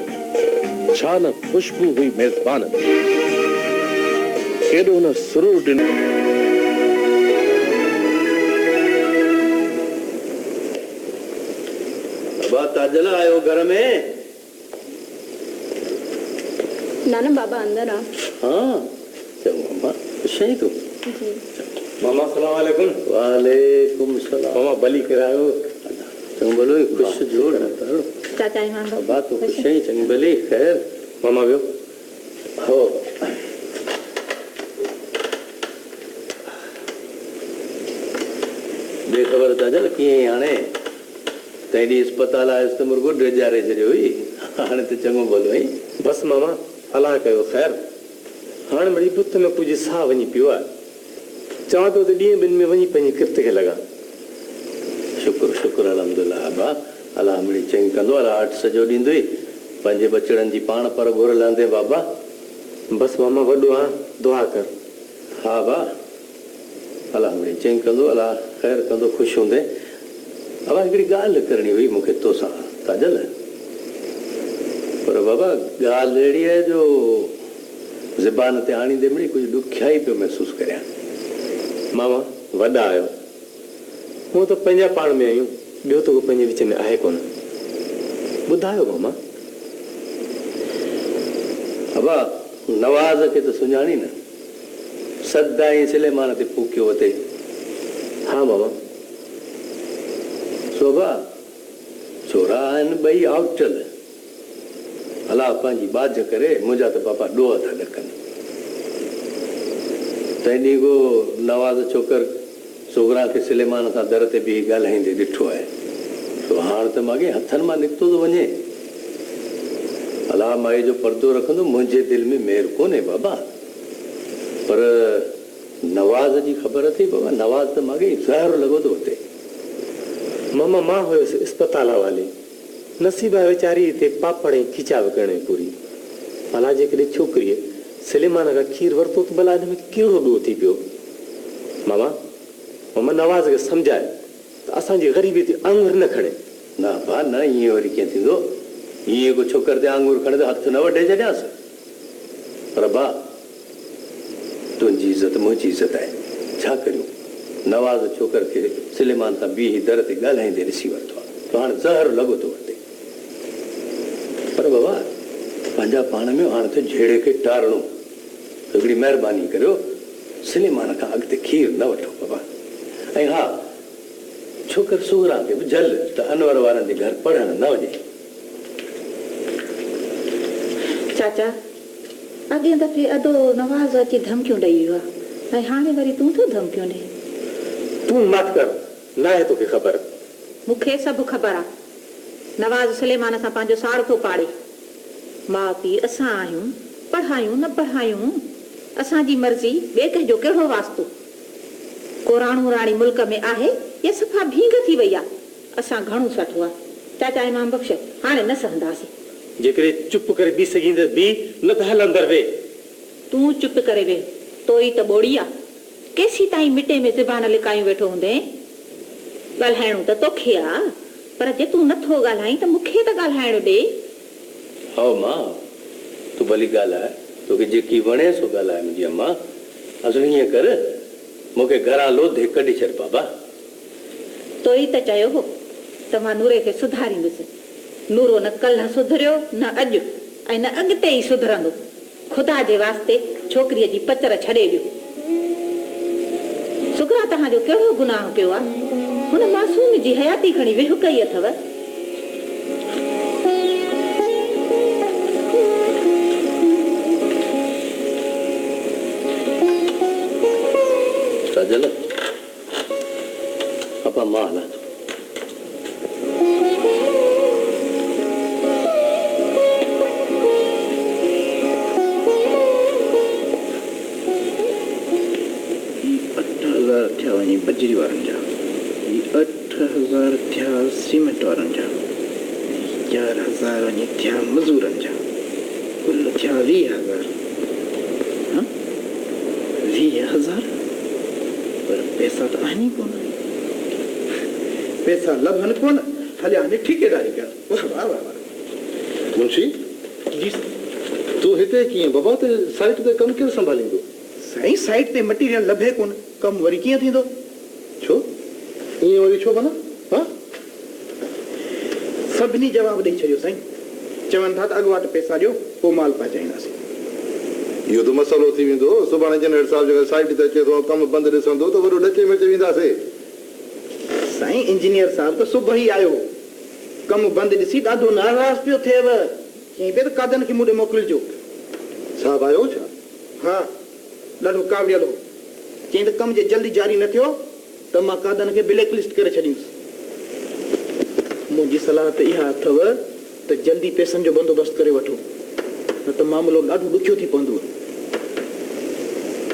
آيو. ڇا نه خوشبو هئي ميزبان ۾. ڪيڏو نه سرور ڏنو. ابا تاجل آيو گهر ۾؟ نه نه بابا اندر آ. ها چڱو اما خوش آهين تون؟ جي. ماما سلام عليڪم. وعليڪم سلام. ماما ڀلي ڪري آيو. چڱو ڀلو آهين خوش جوڙ. چاچا ايمان بخش. ابا تون خوش آهين چڱي ڀلي خير. ماما ويو. هو. ڏي خبر تاجل ڪيئن آهين هاڻي؟ تنهن ڏينهن اسپتال آيس ته مرڳو ڊيڄاري ڇڏيو هئي، هاڻي ته چڱو ڀلو آهين. بس ماما، الله ڪيو خير. هاڻ مڙئي بت ۾ ڪجهه ساهه وڃي پيو آهي. چوان پيو ته ڏينهن ٻن ۾ وڃي پنهنجي ڪرت کي لڳان. شڪر شڪر الحمدالله ابا، الله مڙئي چڱي ڪندو، الله اٺ سڄو ڏيندوئي. پنهنجي ٻچڙن جي پاڻ پر گهر لهندين بابا. بس ماما وڏو آهان، دعا ڪر. ها ابا. الله مڙئي چڱي ڪندو، الله خير ڪندو، خوش هوندين. ابا هڪڙي ڳالهه ڪرڻي هئي مون کي توسان تاجل. پر بابا ڳالهه اهڙي آهي جو زبان تي آڻيندي مڙئي ڪجهه ڏکيائي پيو محسوس ڪريان. ماما وڏا آهيو، هونء ته پنهنجا پاڻ ۾ آهيون، ٻيو ته ڪو پنهنجي وچ ۾ آهي ڪونه. ٻڌايو ماما. ابا نواز کي ته سڃاڻين نه. سدائين سليمان تي ڦوڪيو وتي. ها ماما. سوڀا، ڇورا آهن ٻئي آئوٽل. الله پنهنجي ٻاجهه ڪري، منهنجا ته بابا ڏوهه ٿا ڏڪن. تنهن ڏينهن ڪو نواز ڇوڪر صغرا کي سليمان سان در تي بيهي ڳالهائيندي ڏٺو آهي. سو هاڻ ته ماڳهين هٿن مان نڪتو ٿو وڃي. الله مائي جو پردو رکندو، منهنجي دل ۾ مير ڪونهي بابا. پر نواز جي خبر اٿئي بابا، نواز ته ماڳهين زهر لڳو ٿو وتي. ماما مان هيس اسپتال حوالي. نصيبه ويچاري هتي پاپڙ ۽ کيچا وڪڻڻ ۾ پوري. ڀلا جيڪڏهن ڇوڪريء سليمان کان کير ورتو ته ڀلا ان ۾ ڪهڙو ڏوهه ٿي پيو؟ ماما، ماما نواز کي سمجهاء ته اسان جي غريبيء تي آڱر نه کڻي. نه ابا نه، ائين وري ڪيئن ٿيندو؟ ائين ڪو ڇوڪر تي آڱر کڻي ته هٿ نه وڍي ڇڏيانس. پر ابا، تنهنجي عزت منهنجي عزت آهي. ڇا ڪريون؟ نواز ڇوڪر کي سليمان سان بيهي در تي ڳالهائيندي ڏسي ورتو آهي ته هاڻ زهر لڳو ٿو وتي. پر بابا، پنهنجا پاڻ ۾ هاڻ ته جهيڙي کي ٽارڻو. هڪڙي مهرباني ڪريو، سليمان کان اڳتي کير نه وٺو بابا. ۽ ها، ڇوڪر صغرا کي به جهل ته انور وارن جي گهر پڙهڻ نه وڃي. چاچا، اڳئين دفعي ادو نواز اچي ڌمڪيون ڏئي ويو آ ۽ هاڻي وري تون ٿو ڌمڪيون ڏين. تون ماٺ ڪر، ناهي توکي خبر. مون کي سڀ خبر آ. نواز سليمان سان پنهنجو ساڙ ٿو پاڙي. ماء پيء اسان آهيون، پڙهايون نه پڙهايون، اسان جي مرضي، ٻئي ڪنهن جو ڪهڙو واسطو. ڪو راڻو راڻي ملڪ ۾ آهي يا صفا ڀينگ ٿي وئي آ. اسان گهڻو سٺو آ. چاچا امام بخش، هاڻي نه سهنداسين. جيڪڏهن چپ ڪري بيهه سگهين ته بيهه، نه ته هل اندر ويهه. تون چپ ڪري ويهه، تو ئي ته ٻوڙي آ. ڪيسيتائين مٽي ۾ زبان لڪايون ويٺو هوندين؟ ڳالهائڻو ته توکي آ، پر جي تون نه ٿو ڳالهائين ته مون کي ته ڳالهائڻ ڏي. هائو مان، تون ڀلي ڳالهاء، توکي جيڪي وڻي سو ڳالهاء منهنجي امان. اصل ائين ڪر، مون کي گهران لوڌي ڪڍي ڇڏ بابا. تو ئي ته چيو هو ته مان نوري کي سڌاريندس. نورو نه ڪلهه سڌريو نه اڄ ۽ نه اڳتي ئي سڌرندو. خدا جي واسطي ڇوڪريء جي پچر ڇڏي ڏيو. صغرا توهان جو ڪهڙو گناهه ڪيو آ؟ هن معصوم جي حياتي کڻي ويهه ڪئي اٿو. ساجل. ابا مان هلان ٿو. هي 8000 ٿيا وڃي بجري وارن جا، هي 8000 ٿيا سيمينٽ وارن جا ۽ 4000 وڃي ٿيا مزورن جا، ڪل ٿيا 20,000. ها؟ 20,000؟ پر پئسا ته آهن ئي ڪونه. پئسا لڀن ڪونه، هليا آهن ٺيڪيداري ڪرڻ. واه واه واه واه. منشي، جي سائين. تون هتي ڪيئن بابا ته سائيٽ تي ڪم ڪير سنڀاليندو؟ سائين سائيٽ تي مٽيريل لڀي ڪونه، ڪم وري ڪيئن ٿيندو؟ ڇو؟ ائين وري ڇو ڀلا؟ ها؟ سڀني جواب ڏئي ڇڏيو سائين. چون ٿا ته اڳواٽ پئسا ڏيو پوء مال پهچائينداسين. اهو ته مسئلو ٿي ويندو. سڀاڻي انجنيئر صاحب جيڪڏهن سائيٽ تي اچي ٿو ۽ ڪم بند ڏسندو ته وڏو ڏچي ۾ اچي وينداسين. سائين انجنيئر صاحب ته صبح ئي آيو هو. ڪم بند ڏسي ڏاڍو ناراض پيو ٿئيو. چيائين پئي ته قادن کي مون ڏي موڪلجو. صاحب آيو هو ڇا؟ ها، ڏاڍو ڪاوڙيل هو. چيائين ته ڪم جي جلدي جاري نه ٿيو ته مان قادن کي بليڪ لسٽ ڪري ڇڏيندس. منهنجي صلاح ته اها اٿئو ته جلدي پئسن جو بندوبست ڪري وٺو، نه ته معاملو ڏاڍو ڏکيو ٿي پوندو.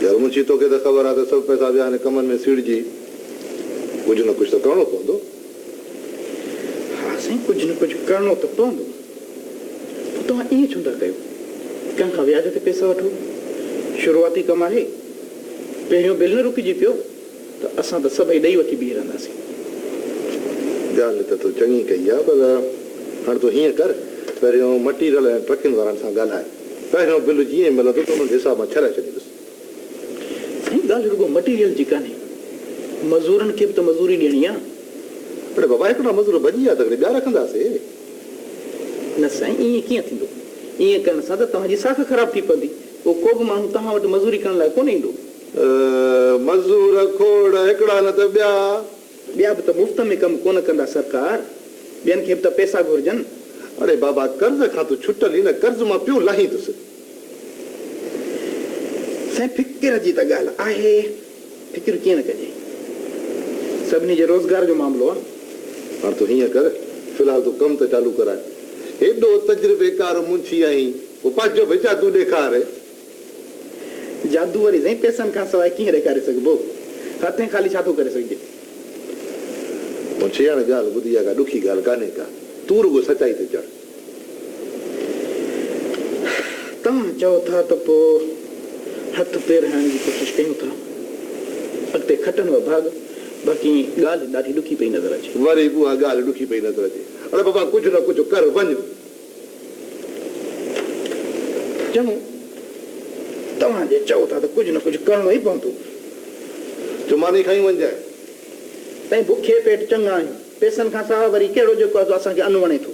يار منشي توکي ته خبر آهي ته سڀ پئسا ويا آهن ڪمن ۾ سيڙجي. ڪجهه نه ڪجهه ته ڪرڻو پوندو. ها سائين ڪجهه نه ڪجهه ڪرڻو ته پوندو. پوء توهان ائين ڇو نٿا ڪيو؟ ڪنهن کان وياج تي پئسا وٺو. شروعاتي ڪم آهي. پهريون بل نه رڪجي پيو ته اسان ته سڀئي ڏئي وٺي بيهي رهنداسين. ڳالهه ته تو چڱي ڪئي آهي پر هاڻ تون هيئن ڪر پهريون مٽيريل ۽ ٽرڪن وارن سان ڳالهاء. پهريون بل جيئن ئي ملندو ته انهن جي حساب مان ڇڏائي ڇڏيندس. سائين ڳالهه رڳو مٽيريل جي ڪانهي. مزورن کي به ته مزوري ڏيڻي آ. اڙي بابا هڪڙا مزور ڀڄي ويا ته وري ٻيا رکنداسي. نه سائين ائين ڪيئن ٿيندو. ائين ڪرڻ سان ته توهان جي ساک خراب ٿي پوندي. پوء ڪو به ماڻهو توهان وٽ مزوري ڪرڻ لاء ڪونه ايندو. مزور کوڙ هڪڙا نه ته ٻيا. ٻيا به ته مفت ۾ ڪم ڪونه ڪندا سرڪار. ٻين کي به ته پئسا گهرجن. اڙي بابا قرض کان تون ڇٽل ئي نه قرض مان پيو لاهيندس. سائين فڪر جي ته ڳالهه آهي، فڪر ڪيئن نه ڪجي. سڀني جي روزگار جو معاملو آ. هاڻ تون هيئن ڪر، في الحال تون ڪم ته چالو ڪراء. هيڏو تجربيڪار منشي آهين، پوء پنهنجو به جادو ڏيکار. جادو وري سائين پئسن کان سواء ڪيئن ڏيکاري سگهبو؟ هٿين خالي ڇا ٿو ڪري سگهجي؟ منشي هاڻي ڳالهه ٻڌ، اها ڪا ڏکي ڳالهه ڪانهي ڪا. تون رڳو سچائي تي چڙهه. توهان چئو ٿا ته پوء هٿ پير هڻڻ جي ڪوشش ڪيون ٿا. اڳتي کٽن و ڀاڳ، باقي ڳالهه ڏاڍي ڏکي پئي نظر اچي. وري به اها ڳالهه ڏکي پئي نظر اچي. اڙي بابا ڪجهه نه ڪجهه ڪر، وڃ. چڱو، توهان جي چئو ٿا ته ڪجهه نه ڪجهه ڪرڻو ئي پوندو. جو ماني کائي وڃجانء. سائين بکئي پيٽ چڱا آهيون. پئسن کان سواء وري ڪهڙو جيڪو آهي سو اسان کي ان وڻي ٿو.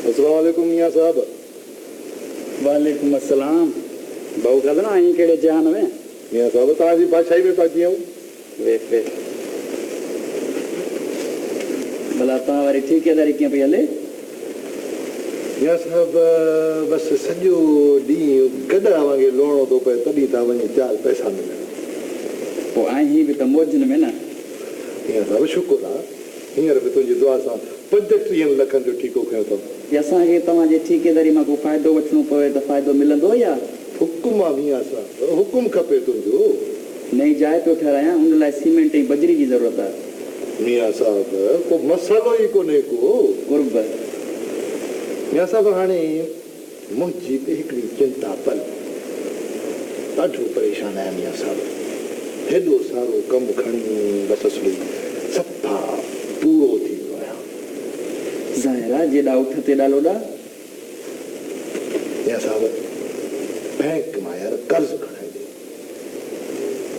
السلام عليڪم ميان صاحب. وعليڪم السلام ڀائو ڪدنا آهين ڪهڙي جهان ۾. ميان صاحب توهان جي بادشاهي ۾ پيا جيئون. ويٺ ويٺ. ڀلا توهان واري ٺيڪيداري ڪيئن پئي هلي؟ ميان صاحب بس سڄو ڏينهن گڏهه وانگي لوڙڻو ٿو پئي تڏهن ٿا وڃي چار پئسا ملن. پوء آهين به ته موجن ۾ نه. ميان صاحب شڪر آ هينئر به تنهنجي دعا سان پنجٽيهن لکن جو ٺيڪو کنيو اٿم. جي اسان کي توهان جي ٺيڪيداري مان ڪو فائدو وٺڻو پوي ته فائدو ملندو يا؟ حڪم آ ميان صاحب حڪم کپي تنهنجو. نئين جاء پيو ٺهرايان ان لاء سيمينٽ ۽ بجري جي ضرورت آ. ميان صاحب ڪو مسئلو ئي ڪونهي ڪو. قرب. ميان صاحب هاڻي منهنجي به هڪڙي چنتا پل. ڏاڍو پريشان آهيان ميان صاحب. هيڏو سارو ڪم کڻي بس اصلي صفا پورو ٿي ويو آهيان. ظاهر آ جيڏا اٺ تيڏا لوڏا. ميان صاحب بئنڪ مان يار قرض کڻائي ڏي.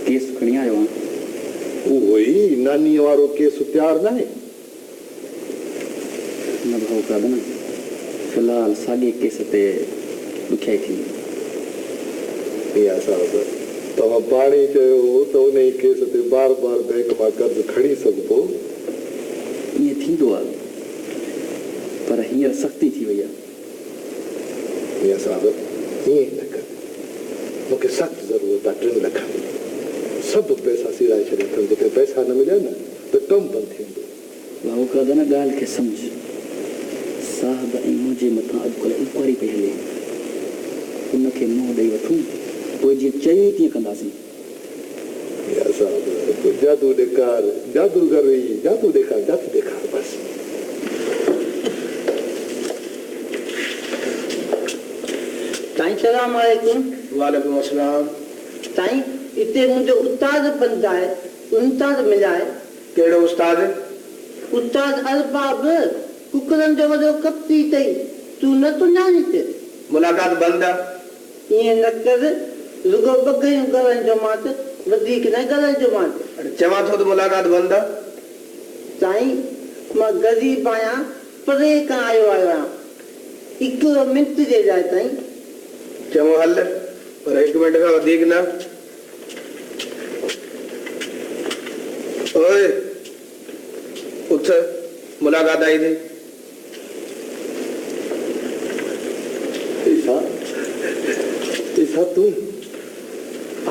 ڪيس کڻي آيو آن. اهو ئي نانيء وارو ڪيس تيار ناهي؟ نه ڀائو قادن، في الحال ساڳئي ڪيس تي ڏکيائي ٿيندي. ميان صاحب، توهان پاڻ ئي چيو هو ته انهيء ڪيس تي بار بار بئنڪ مان قرض کڻي سگهبو. ائين ٿيندو آ، پر هينئر سختي ٿي وئي آ. ميان صاحب، ائين نه ڪر. مون کي سخت ضرورت آ ٽن لکن جي. سڀ پئسا سيڙائي ڇڏيا اٿم. جيڪڏهن پئسا نه مليا نه ته ڪم بند ٿي ويندو. ڀائو قادن، ڳالهه کي سمجهه. صاحب ۽ منهنجي مٿان اڄڪلهه انڪوائري پئي هلي. ان کي منهن ڏئي وٺون، پوء جيئن چيئي تيئن ڪنداسين. ميان صاحب، تون جادو ڏيکار، جادوگر ئي، جادو ڏيکار، جادو ڏيکار بس. سائين سلام عليڪم. وعليڪم السلام. سائين هتي منهنجو استاد بند آهي، استاد ملائي. ڪهڙو استاد؟ استاد ارباب، ڪڪرن جو وڏو ڪپتي اٿئي، تون نه سڃاڻيس؟ ملاقات بند آ. ائين نه ڪر، رڳو ٻه گهڙيون ڳالهائيندومانس، وڌيڪ نه ڳالهائيندومانس. اڙي چوان ٿو ته ملاقات بند آ. سائين، مان غريب آهيان، پري کان آيو آهيان. هڪڙو منٽ جي لاء سائين. چڱو هل، پر هڪ منٽ کان وڌيڪ نه. اوئي، اٿ، ملاقات آئي اٿئي. عيسيٰ، عيسيٰ تون؟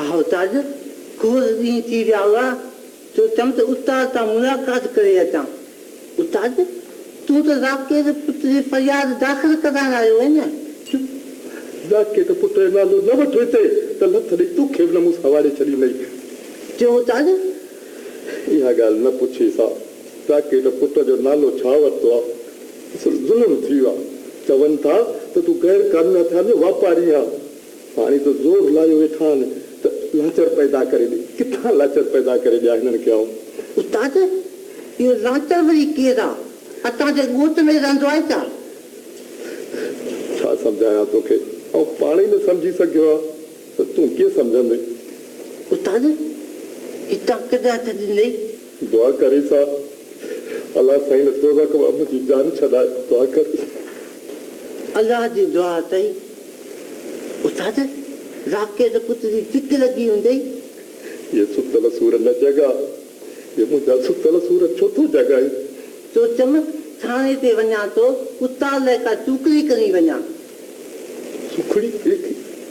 اهو تاج، کوڙ ڏينهن ٿي ويا هئا، سوچيم ته استاد سان ملاقات ڪري اچان. استاد، تون ته ذاڪر پٽ جي فرياد داخل ڪرائڻ آيو آهين نه؟ چپ! ذاڪر پٽ جو نالو نه وٺ هتي ته لٿ ڏئي توکي به نه مون سان واڙي ڇڏيندئي. چيو استاد. اها ڳالهه نه پڇ عيسيٰ، ذاڪر پٽ جو نالو ڇا ورتو آ؟ اصل ظلم ٿي ويو آ. چون ٿا ته تون غير قانوني هٿيارن جو واپاري آن. هاڻي ته زور لايو ويٺا آهن ته لانچر پيدا ڪري ڏي. ڪٿان لانچر پيدا ڪري ڏيان هنن کي آئون؟ استاد، اهو لانچر وري ڪير آ؟ اسان جي ڳوٺ ۾ رهندو آهي ڇا؟ ڇا سمجهايان توکي؟ آئون پاڻ ئي نه سمجهي سگهيو آهيان ته تون ڪيئن سمجهندين؟ استاد، هتان ڪڏهن ڇڏيندين؟ دعا ڪر عيسيٰ، الله سائين نه دوزخ مان منهنجي جان ڇڏائي، دعا ڪر. الله جي دعا اٿئي. استاد، راڪيٽ پٽ جي چڪ لڳي هوندئي. اهي ستل سور نه جڳاء، اهي منهنجا ستل سور ڇو ٿو جڳائين؟ سوچيم، ٿاڻي تي وڃان ٿو، استاد لاء ڪا سوکڙي کڻي وڃان. سوکڙي؟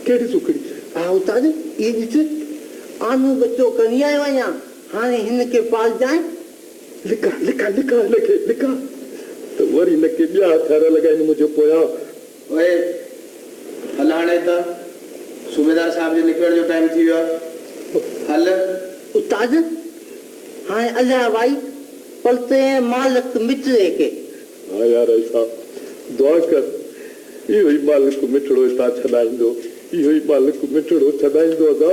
ڪهڙي سوکڙي؟ ها استاد، هي ڏس، آنو ٻچو کڻي آيو آهيان، هاڻي هن کي پالجانء. لڪا، لڪا، لڪا هن کي، لڪا ته وري نه ڪي ٻيا هٿيار لڳائين منهنجي پويان. اوئي هل هاڻي ته صوبيدار صاحب جي نڪرڻ جو ٽائيم ٿي ويو آهي هل. استاد، هاڻي الله وائي پلتي ۽ مالڪ مٽڙي کي. ها يار عيسيٰ دعا ڪر اهو ئي مالڪ مٺڙو هتان ڇڏائيندو اهو ئي مالڪ مٺڙو ڇڏائيندو ادا.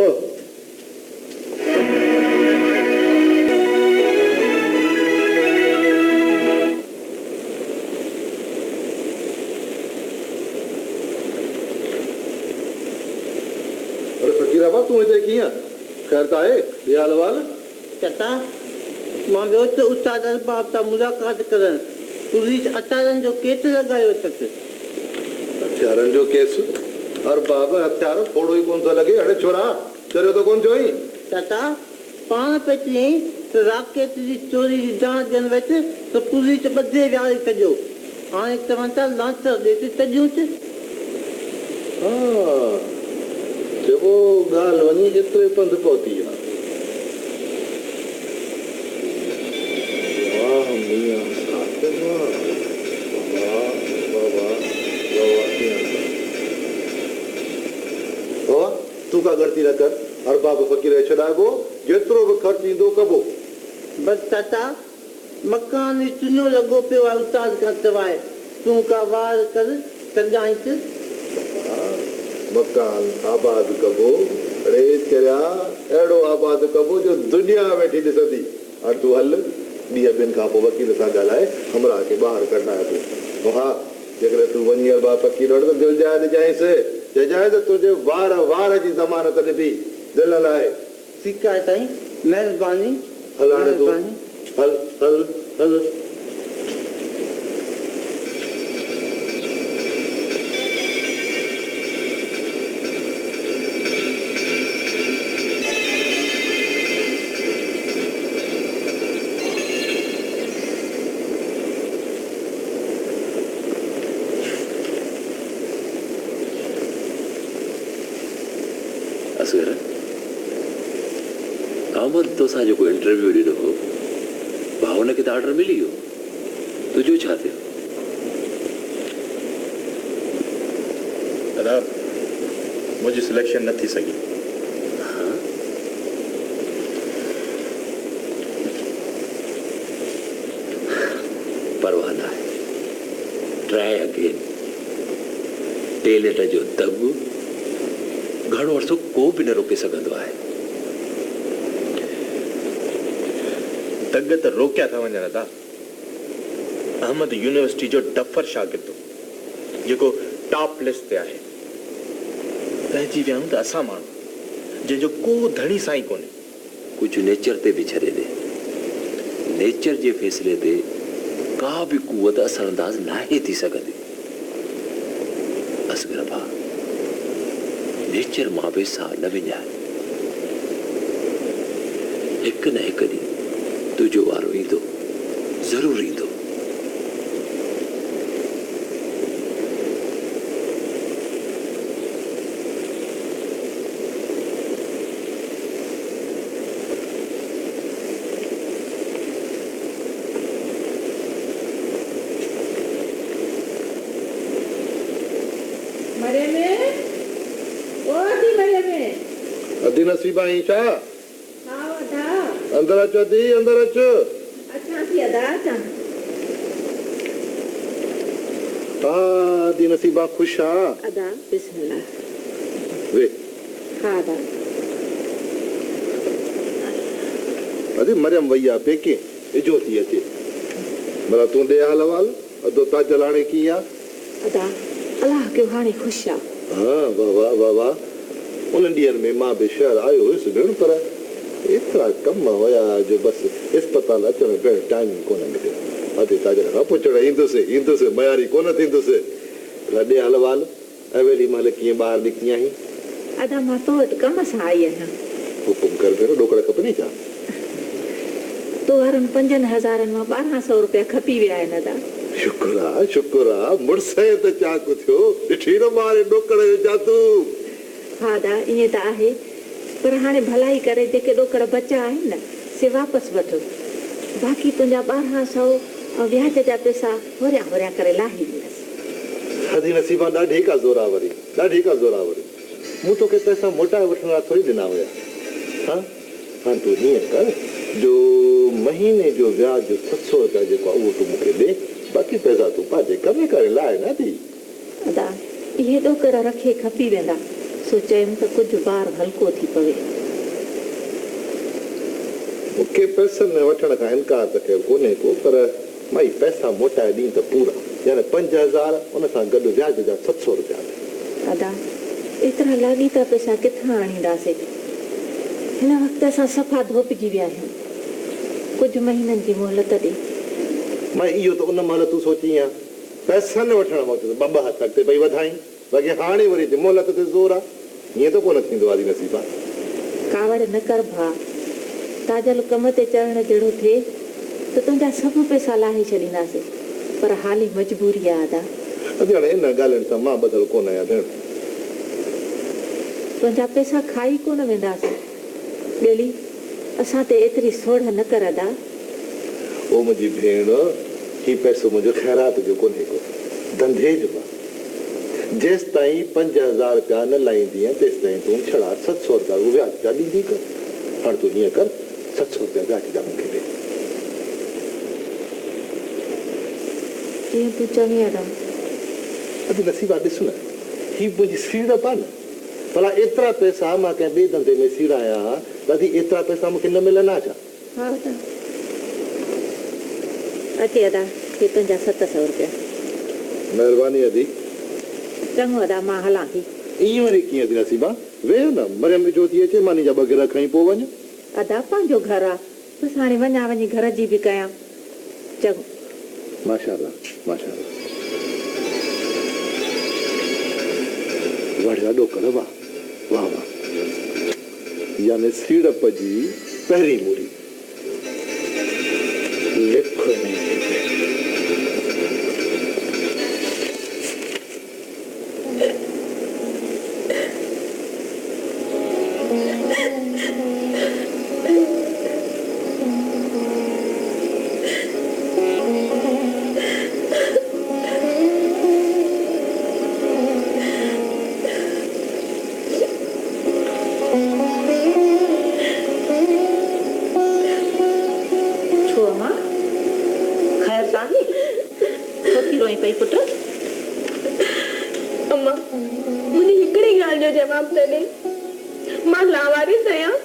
اڙي فقير ابا تون هتي ڪيئن؟ خير ته آهي؟ ڏي حال احوال. چاچا، مان ويس ته استاد ارباب سان ملاقات ڪرڻ. پوليس هٿيارن جو ڪيس لڳايو اٿس. هٿيارن جو ڪيس؟ ارباب، هٿيار ڦوڙو ئي ڪونه ٿو لڳي. اڙي ڇورا، چريو ته ڪونه ٿيو آهين؟ چاچا، پاڻ پئي چيائين ته راڪيٽ جي چوري جي ڄاڻ ڏيڻ ويس ته پوليس ٻڌي ويهاري ڇڏيو. هاڻي چون ٿا لانچر ڏي ته ڇڏيونس. ها، چئبو ڳالهه وڃي ايتري پنڌ پهتي آ. واهه ميان صاحب واهه، واهه واهه واهه ميان صاحب. بابا تون ڪا ڳڻتي نه ڪر، ارباب فقير کي ڇڏائبو، جيترو به خرچ ايندو ڪبو. بس چاچا، مڪان ئي سڃو لڳو پيو آهي استاد کان سواء، تون ڪا واهر ڪر ڇڏائينس. بابا، مڪان آباد ڪبو، اڙي چريا، اهڙو آباد ڪبو جو دنيا ويٺي ڏسندي. هاڻ تون هل، ڏينهن ٻن کان پوء وڪيل سان ڳالهائي همراهه کي ٻاهر ڪڍرائبو. ها، جيڪڏهن تون وڃي ارباب فقير وٽ ته دلجاء ڏجانئس، چئجانئس ته تنهنجي وار وار جي ضمانت ڏبي، دل نه لاهي. ٺيڪ آهي سائين، مهرباني. هل هاڻي تون، هل، هل، هل. اصغر، احمد توسان جيڪو انٽرويو ڏنو هو، ڀاء ان کي ته آرڊر ملي ويو، تنهنجو ڇا ٿيو؟ ادا منهنجي سليڪشن نه ٿي سگهي. ها؟ پرواهه ناهي. Try again. ٽيلنٽ جو دڳ گهڻو عرصو ڪو به نه روڪي سگهندو آهي. دڳ ته روڪيا ٿا وڃن ادا. احمد يونيورسٽي جو ڊفر شاگرد هو، جيڪو ٽاپ لسٽ تي آهي. رهجي ويا آهيون ته اسان ماڻهو، جنهن جو ڪو ڌڻي سائين ڪونهي. ڪجهه نيچر تي به ڇڏي ڏي. نيچر جي فيصلي تي ڪا به قوت اثرانداز ناهي ٿي سگهندي. اصغر ڀاء، نيچر مان به ساهه نه وڃاء. هڪ نه هڪ ڏينهن تنهنجو وارو ايندو، ضرور ايندو. مريم، او ادي مريم. ادي نصيبه آهين ڇا؟ هائو ادا. اندر اچ ادي، اندر اچ. اچان ٿي ادا، اچان ٿي. ها ادي نصيبه خوش آ؟ ادا بسم الله. ويھ. ها ادا. ادي مريم وئي آ پيڪي، اجهو ٿي اچي. ڀلا تون ڏي حال احوال، ادو تاجل هاڻي ڪيئن آ؟ ادا الله ڪيو هاڻي خوش آ. ها واه واه واه واه انهن ڏينهن ۾ مان به شهر آيو هيس ڀيڻ پر ايترا ڪم هيا جو بس اسپتال اچڻ ڀيڻ ٽائيم ئي ڪونه مليو. ادي تاجل کان پڇڻ ايندس ايندس مياري ڪونه ٿيندس. ڀلا ڏي حال احوال اويلي مهل ڪيئن ٻاهر نڪتي آهين؟ ادا مان تو وٽ ڪم سان آئي آهيان. حڪم ڪر ڀيڻ ڏوڪڙ کپنئي ڇا؟ تو وارن پنجن هزارن مان 12 سئو روپيا کپي ويا آهن ادا. شڪر آ شڪر آ مڙسئين ته چاڪ ٿيو ڏٺي نه ماري ڏوڪڙ جو جادو. ها ادا ائين ته آهي پر هاڻي ڀلائي ڪري جيڪي ڏوڪڙ بچا آهن نه سي واپس وٺ باقي تنهنجا 12 سئو ۽ وياج جا پئسا هوريان هوريان ڪري لاهي ڏيندس. ادي نصيبان ڏاڍي ڪا زوراوري ڏاڍي ڪا زوراوري مون توکي پئسا موٽائي وٺڻ لاء ٿوري ڏنا هيا ها هاڻ تون هيئن ڪر جو مهيني جو وياج 700 رپيا جيڪو آهي اهو تون مون کي ڏي باقي پئسا تون پنهنجي ڪم ڪري لاء نه ٿي. ادا اهي ڏوڪڙ رکي کپي ويندا سو چيم ته ڪجهه بار هلڪو ٿي پوي. مون کي پئسن وٺڻ کان انڪار ته خير ڪونهي ڪو پر مائي پئسا موٽائي ڏين ته پورا يعني 5000 ان سان گڏ وياج جا 700 رپيا به. ادا ايترا لاڳيتا پئسا ڪٿان آڻينداسين؟ هن وقت اسان صفا ڌوپجي ويا آهيون. ڪجهه مهينن جي مهلت ڏي. مائي اهو ته ان مهل تون سوچين ها. پئسن وٺڻ وقت ته ٻه ٻه هٿ اڳتي پئي وڌائين. باقي هاڻي وري اچي مهلت تي زور آ. ائين ته ڪونه ٿيندو ادي نصيبا. ڪاوڙ نه ڪر ڀاء. تاجل ڪم تي چڙهڻ جهڙو ٿئي ته تنهنجا سڀ پئسا لاهي ڇڏينداسين پر حالي مجبوري آ ادا. ادي هاڻي انهن ڳالهين سان مان ٻڌل ڪونه آهيان ڀيڻ. تنهنجا پئسا کائي ڪونه وينداسين. ٻيلي اسان تي ايتري سوڙهه نه ڪر ادا. او منهنجي ڀيڻ هي پئسو منهنجو خيرات جو ڪونهي ڪو ڌنڌي جو آ. جيستائين 5000 رپيا نه لائيندينء تيستائين تون ڇڙا 700 رپيا رڳو وياج جا ڏيندي ڪر. هاڻ تون هيئن ڪر 700 رپيا وياج جا مون کي ڏي. جيئن تون چوين ادا. ادي نصيبا ڏس نه هي منهنجي سيڙپ آ نه. ڀلا ايترا پئسا مان ڪنهن ٻئي ڌنڌي ۾ سيڙايان ها ته ادي ايترا پئسا مون کي نه ملن ها ڇا؟ ها ادا. اچي ادا هي تنهنجا 700 رپيا. مهرباني ادي. چڱو ادا مان هلان ٿي. ائين وري ڪيئن ادي نصيبا؟ ويهه نه، مريم اجهو ٿي اچي، ماني جا ٻه گرهه کڻي پوء وڃ. ادا پنهنجو گهر آ، بس هاڻي وڃان وڃي گهر جي به ڪيان. چڱو. ماشاءالله ماشاءالله وڙيا ڏوڪڙ واه واه واه يعني سيڙپ جي پهرين موري. لک ۾ هڪ. ڇو امان، خير ته آهي؟ ڇو ٿي روئين پئي پٽ؟ امان، منهنجي هڪڙي ڳالهه جو جواب ته ڏي. مان لاوارث آهيان؟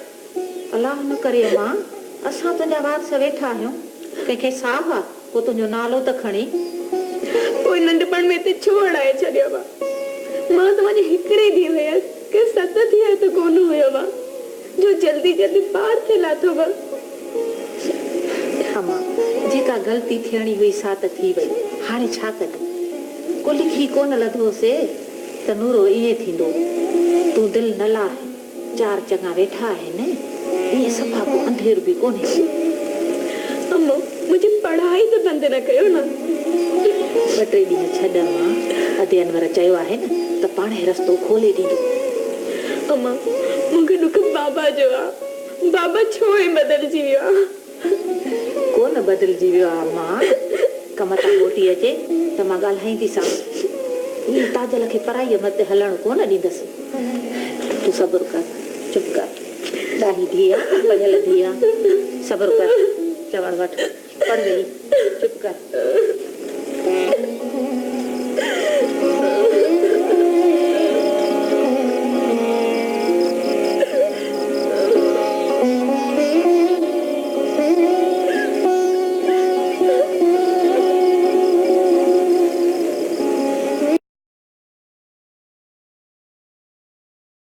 الله نه ڪري امان، اسان تنهنجا وارث ويٺا آهيون، ڪنهن کي ساهه آ، ڪو تنهنجو نالو ته کڻي. پوء ننڍپڻ ۾ هتي ڇو اڙائي ڇڏيو؟ مان توهان جي هڪڙي ڌيء هيس، ڪي ست ڌيئر ته ڪونه هيو، جو جلدي جلدي ٻار ٿي لاٿو. اما، جيڪا غلطي ٿيڻي هئي سا ته ٿي وئي، هاڻي ڇا ڪجي؟ ڪو لکي ڪونه لڌوسي ته نورو ائين ٿيندو. تون دل نه لاهه، چار چڱا ويٺا آهن، ائين صفا ڪو انڌير به ڪونهي. اما، منهنجي پڙهائي ته بند نه ڪيو نه. ٻه ٽي ڏينهن ڇڏ اما، ادي انور چيو آهي نه ته پاڻهي رستو کولي ڏيندو. اما، مون کي ڏک بابا جو آ. بابا ڇو ائين بدلجي ويو آ؟ ڪو نه بدلجي ويو آ اما. ڪم تان موٽي اچي ته مان ڳالهائينديسانس. ائين تاجل کي پرائيء مت هلڻ ڪو نه ڏيندس. تون صبر ڪر. چپ ڪر. ڏاهي ڌيء آ، پڙهيل ڌيء آ. صبر ڪر. چوڻ وٺ. پڙهه ويهي. چپ ڪر.